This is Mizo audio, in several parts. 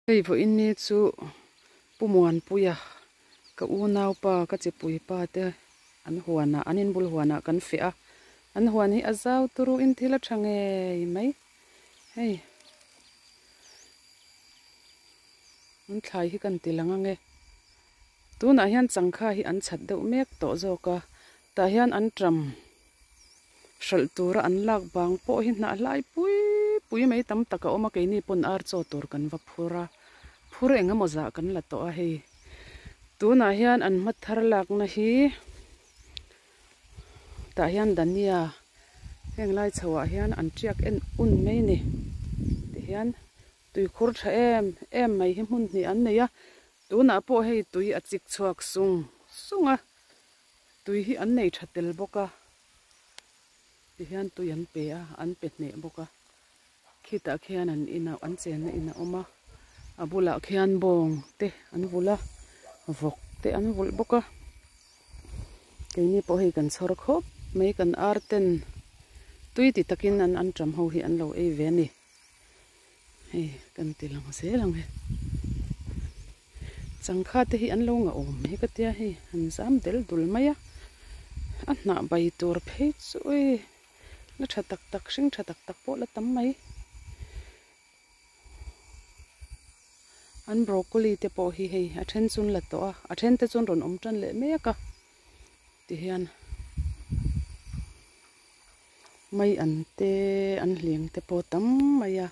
Hei vawiin ni chu Pu Muanpuia ka unaupa ka chipuipa te an huanah an inbul huanah kan feh a, an huan hi a zau turu in thil a tha ngei mai hei an thlai hi kan ti lang ange tunah hian changkha hi an chhat deuh mek tawh zawk a tah hian an ṭam. Hralh tura an lak vang pawh hi hnah hlai pui pui mai tam tak a awm a, keini pawn ar chaw tur kan va phur a, phur eng emaw zah kan la tawh a hei. Tunah hian an hma thar lakna hi tah hian dania heng lai chho ah hian an tiak en un mai a ni tihian tuikhur tha em em mai hi hmun hnih an nei a, tunah pawh hei tui a chik chhuak sung sung a. Tui hi an nei tha tel bawk a, tihian tui an pe a, an pe hneh bawk a, khitah khian an inah an chenna in a awm a, a bulah khian bawng te an vulh a, vawk te an vulh bawk a, keini pawh hei kan chhawr khawp mai kan ar ten tui ti takin an anṭam ho hi an lo ei ve a ni. Hei kan ti lang zel ang e. Changkha te hi an lo nga awm mai ka tia hei an zam del dul mai a. A hnah bai tur phei chu ei la tha tak tak hring tha tak tak pawh la tam mai. An broccoli te pawh hi hei a then chu an la tawh a, a then te chu an rawn awm tan leh mek a tihian. Mai an te an hliam te pawh tam mai a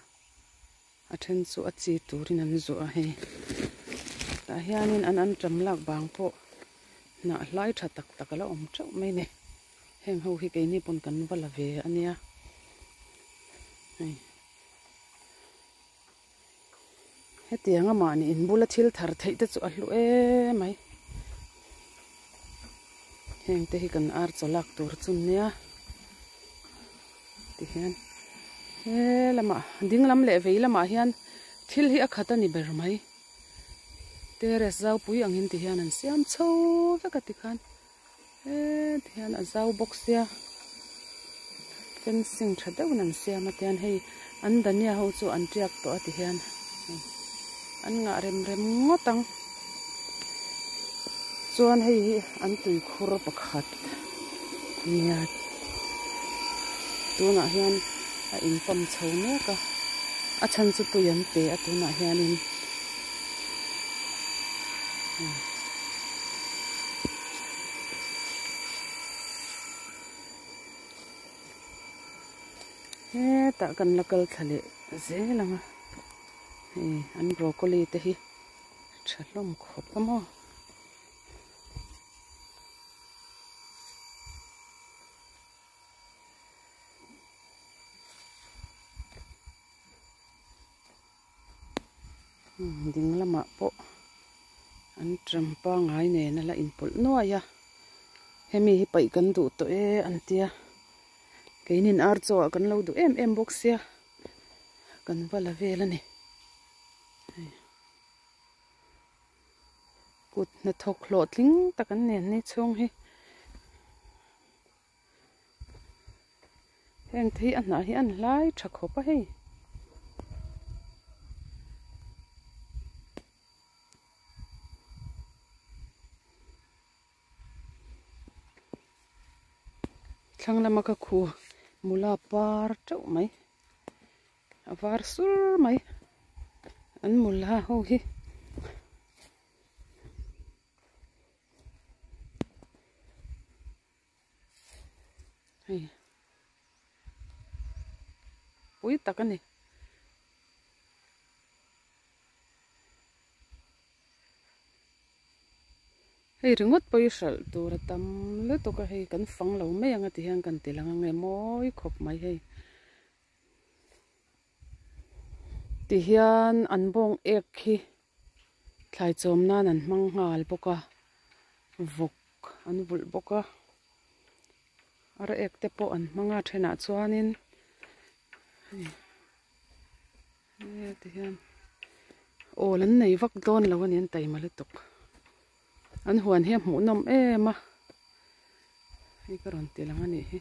a then chu a chi turin an zuah a hei tah hianin an anṭam lak vang pawh hnah hlai tha tak tak a la awm teuh mai a ni heng ho hi keini pawn kan va la ve a nia hei hetiang a mahni inbula thil thar theih te chu a hlu em mai heng te hi kan ar chaw lak tur chu nia tihian he lamah ding lam leh vei lamah hian thil hi a khat a ni ber mai terrace zau pui angin tihian an siam chho vek a tikhan. Heti hian a zau bawk sia fencing tha deuhin an siam a tian hei an dania ho chu an tiak tawh a ti hian an ngah rem rem ngawt ang chuan hei hi an tuikhur pakhat nia tunah hian a in pump chho mek a a chhan chu tui an pe a tunah hianin. Hetah kan la kal thla leh zel ang a hei an broccoli te hi tha hlawm khawp a maw. Ding lamah pawh an ṭam pangai nen a la inpawlh nuai a hemi hi paih kan duh tawh e an tia keinin ar chaw ah kan lo duh em em bawk sia kan va la vel a ni kut hnathawk hlawhtling tak an nen ni chhung hi. Heng te hi a hnah hi an hlai tha khawp a hei. Thlang lama ka khu mula par teuh mai a var sur mai an mula ho hi. Hei pui tak a ni. Hei ringawt pawh hi hralh tur a tam lutuk a hei kan fang lo mai ang a ti hian kan ti lang ang e mawi khawp mai hei. Tihian an bawng ek hi thlai chawm nan an hmang nghal bawk a vawk an vulh bawk a ar ek te pawh an hmang a thenah chuanin hei heti hian awl an nei vak dawn lo a ni an taima lutuk an huan hi a hmuhnawm em a hei ka rawn ti lang a nih hi.